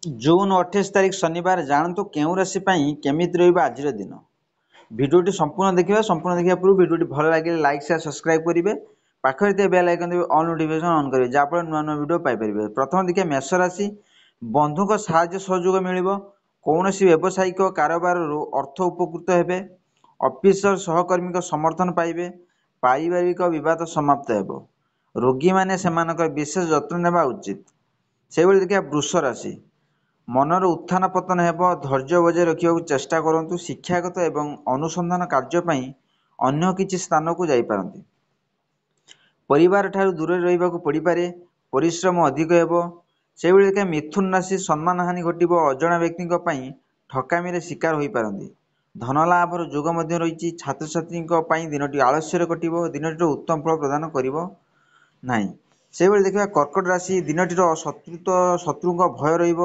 June 28 ତାରିଖ ଶନିବାର। ଜାଣନ୍ତୁ କେଉଁ ରାଶି ପାଇଁ କେମିତି ରହିବ ଆଜିର ଦିନ। ଭିଡ଼ିଓଟି ସମ୍ପୂର୍ଣ୍ଣ ଦେଖିବା। ସମ୍ପୂର୍ଣ୍ଣ ଦେଖିବା ପୂର୍ବରୁ ଭିଡ଼ିଓଟି ଭଲ ଲାଗିଲେ ଲାଇକ୍, ସେୟାର, ସବସ୍କ୍ରାଇବ୍ କରିବେ। ପାଖରେ ଥିବା ବେଲ୍ ଆଇକନ୍ ଦେବେ, ଅଲ୍ ନୋଟିଫିକେସନ୍ ଅନ୍ କରିବେ, ଯାହାଫଳରେ ନୂଆ ନୂଆ ଭିଡ଼ିଓ ପାଇପାରିବେ। ପ୍ରଥମେ ଦେଖିବା ମେଷ ରାଶି। ବନ୍ଧୁଙ୍କ ସାହାଯ୍ୟ ସହଯୋଗ ମିଳିବ। କୌଣସି ବ୍ୟବସାୟିକ କାରବାରରୁ ଅର୍ଥ ଉପକୃତ ହେବେ। ଅଫିସର ସହକର୍ମୀଙ୍କ ସମର୍ଥନ ପାଇବେ। ପାରିବାରିକ ବିବାଦ ସମାପ୍ତ ହେବ। ରୋଗୀମାନେ ସେମାନଙ୍କର ବିଶେଷ ଯତ୍ନ ନେବା ଉଚିତ। ସେହିଭଳି ଦେଖିବା ବୃଷ ରାଶି। ମନର ଉତ୍ଥାନ ପତନ ହେବ। ଧୈର୍ଯ୍ୟ ବଜାୟ ରଖିବାକୁ ଚେଷ୍ଟା କରନ୍ତୁ। ଶିକ୍ଷାଗତ ଏବଂ ଅନୁସନ୍ଧାନ କାର୍ଯ୍ୟ ପାଇଁ ଅନ୍ୟ କିଛି ସ୍ଥାନକୁ ଯାଇପାରନ୍ତି। ପରିବାରଠାରୁ ଦୂରରେ ରହିବାକୁ ପଡ଼ିପାରେ। ପରିଶ୍ରମ ଅଧିକ ହେବ। ସେହିଭଳି ଦେଖିବା ମିଥୁନ ରାଶି। ସମ୍ମାନହାନି ଘଟିବ। ଅଜଣା ବ୍ୟକ୍ତିଙ୍କ ପାଇଁ ଠକାମିରେ ଶିକାର ହୋଇପାରନ୍ତି। ଧନ ଲାଭର ଯୋଗ ମଧ୍ୟ ରହିଛି। ଛାତ୍ରଛାତ୍ରୀଙ୍କ ପାଇଁ ଦିନଟି ଆଳସ୍ୟରେ କଟିବ। ଦିନଟିର ଉତ୍ତମ ଫଳ ପ୍ରଦାନ କରିବ ନାହିଁ। ସେହିଭଳି ଦେଖିବା କର୍କଟ ରାଶି। ଦିନଟିର ଶତ୍ରୁଙ୍କ ଭୟ ରହିବ।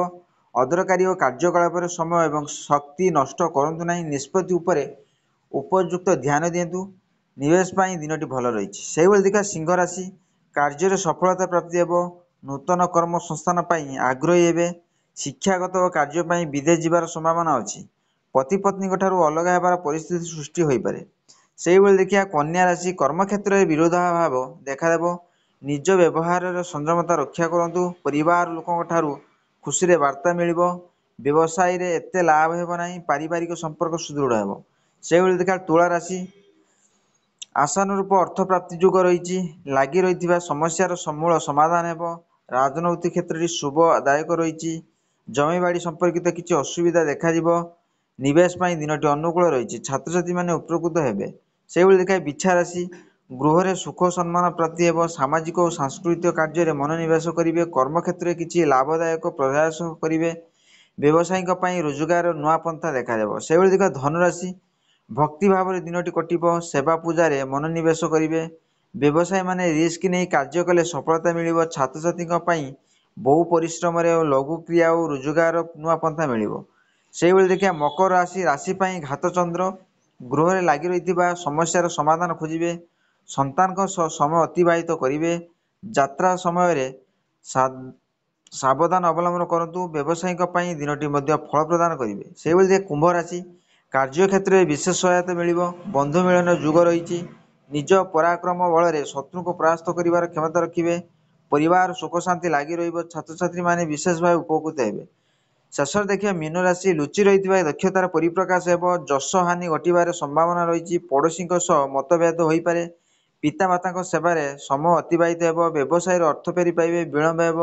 ଅଦରକାରୀ ଓ କାର୍ଯ୍ୟକଳାପରେ ସମୟ ଏବଂ ଶକ୍ତି ନଷ୍ଟ କରନ୍ତୁ ନାହିଁ। ନିଷ୍ପତ୍ତି ଉପରେ ଉପଯୁକ୍ତ ଧ୍ୟାନ ଦିଅନ୍ତୁ। ନିବେଶ ପାଇଁ ଦିନଟି ଭଲ ରହିଛି। ସେହିଭଳି ଦେଖିବା ସିଂହ ରାଶି। କାର୍ଯ୍ୟରେ ସଫଳତା ପ୍ରାପ୍ତି ହେବ। ନୂତନ କର୍ମ ସଂସ୍ଥାନ ପାଇଁ ଆଗ୍ରହୀ ହେବେ। ଶିକ୍ଷାଗତ ଓ କାର୍ଯ୍ୟ ପାଇଁ ବିଦେଶ ଯିବାର ସମ୍ଭାବନା ଅଛି। ପତି ପତ୍ନୀଙ୍କ ଠାରୁ ଅଲଗା ହେବାର ପରିସ୍ଥିତି ସୃଷ୍ଟି ହୋଇପାରେ। ସେହିଭଳି ଦେଖିବା କନ୍ୟା ରାଶି। କର୍ମକ୍ଷେତ୍ରରେ ବିରୋଧାଭାବ ଦେଖାଦେବ। ନିଜ ବ୍ୟବହାରରେ ସଂଯମତା ରକ୍ଷା କରନ୍ତୁ। ପରିବାର ଲୋକଙ୍କ ଠାରୁ ଖୁସିରେ ବାର୍ତ୍ତା ମିଳିବ। ବ୍ୟବସାୟରେ ଏତେ ଲାଭ ହେବ ନାହିଁ। ପାରିବାରିକ ସମ୍ପର୍କ ସୁଦୃଢ଼ ହେବ। ସେହିଭଳି ଦେଖିବା ତୁଳା ରାଶି। ଆଶାନୁରୂପ ଅର୍ଥ ପ୍ରାପ୍ତି ଯୋଗ ରହିଛି। ଲାଗି ରହିଥିବା ସମସ୍ୟାର ସମୂଳ ସମାଧାନ ହେବ। ରାଜନୈତିକ କ୍ଷେତ୍ରରେ ଶୁଭଦାୟକ ରହିଛି। ଜମିବାଡ଼ି ସମ୍ପର୍କିତ କିଛି ଅସୁବିଧା ଦେଖାଯିବ। ନିବେଶ ପାଇଁ ଦିନଟି ଅନୁକୂଳ ରହିଛି। ଛାତ୍ରଛାତ୍ରୀମାନେ ଉପକୃତ ହେବେ। ସେହିଭଳି ଦେଖିବା ବିଛା ରାଶି। ଗୃହରେ ସୁଖ ସମ୍ମାନ ପ୍ରାପ୍ତି ହେବ। ସାମାଜିକ ଓ ସାଂସ୍କୃତିକ କାର୍ଯ୍ୟରେ ମନୋନିବେଶ କରିବେ। କର୍ମକ୍ଷେତ୍ରରେ କିଛି ଲାଭଦାୟକ ପ୍ରୟାସ କରିବେ। ବ୍ୟବସାୟୀଙ୍କ ପାଇଁ ରୋଜଗାର ନୂଆ ପନ୍ଥା ଦେଖାଦେବ। ସେହିଭଳି ଦେଖିବା ଧନୁରାଶି। ଭକ୍ତି ଭାବରେ ଦିନଟି କଟିବ। ସେବା ପୂଜାରେ ମନୋନିବେଶ କରିବେ। ବ୍ୟବସାୟୀମାନେ ରିସ୍କ ନେଇ କାର୍ଯ୍ୟ କଲେ ସଫଳତା ମିଳିବ। ଛାତ୍ରଛାତ୍ରୀଙ୍କ ପାଇଁ ବହୁ ପରିଶ୍ରମରେ ଲଘୁ କ୍ରିୟା ଓ ରୋଜଗାର ନୂଆ ପନ୍ଥା ମିଳିବ। ସେହିଭଳି ଦେଖିବା ମକର ରାଶି। ରାଶି ପାଇଁ ଘାତଚନ୍ଦ୍ର। ଗୃହରେ ଲାଗି ରହିଥିବା ସମସ୍ୟାର ସମାଧାନ ଖୋଜିବେ। ସନ୍ତାନଙ୍କ ସହ ସମୟ ଅତିବାହିତ କରିବେ। ଯାତ୍ରା ସମୟରେ ସାବଧାନ ଅବଲମ୍ବନ କରନ୍ତୁ। ବ୍ୟବସାୟୀଙ୍କ ପାଇଁ ଦିନଟି ମଧ୍ୟ ଫଳ ପ୍ରଦାନ କରିବେ। ସେହିଭଳି ଦେଖିବା କୁମ୍ଭ ରାଶି। କାର୍ଯ୍ୟକ୍ଷେତ୍ରରେ ବିଶେଷ ସହାୟତା ମିଳିବ। ବନ୍ଧୁ ମିଳନ ଯୁଗ ରହିଛି। ନିଜ ପରାକ୍ରମ ବଳରେ ଶତ୍ରୁଙ୍କୁ ପରାସ୍ତ କରିବାର କ୍ଷମତା ରଖିବେ। ପରିବାର ସୁଖ ଶାନ୍ତି ଲାଗି ରହିବ। ଛାତ୍ରଛାତ୍ରୀମାନେ ବିଶେଷ ଭାବେ ଉପକୃତ ହେବେ। ଶେଷରେ ଦେଖିବା ମୀନ ରାଶି। ଲୁଚି ରହିଥିବା ଦକ୍ଷତାର ପରିପ୍ରକାଶ ହେବ। ଯଶ ହାନି ଘଟିବାର ସମ୍ଭାବନା ରହିଛି। ପଡ଼ୋଶୀଙ୍କ ସହ ମତଭେଦ ହୋଇପାରେ। ପିତାମାତାଙ୍କ ସେବାରେ ସମୟ ଅତିବାହିତ ହେବ। ବ୍ୟବସାୟର ଅର୍ଥ ଫେରି ପାଇବେ, ବିଳମ୍ବ ହେବ।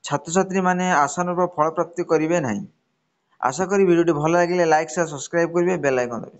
ଛାତ୍ରଛାତ୍ରୀମାନେ ଆଶାନୁରୂପ ଫଳ ପ୍ରାପ୍ତି କରିବେ ନାହିଁ। ଆଶା କରି ଭିଡ଼ିଓଟି ଭଲ ଲାଗିଲେ ଲାଇକ୍, ସେୟାର, ସବସ୍କ୍ରାଇବ୍ କରିବେ, ବେଲ୍ ଆଇକନ୍ ଦେବେ।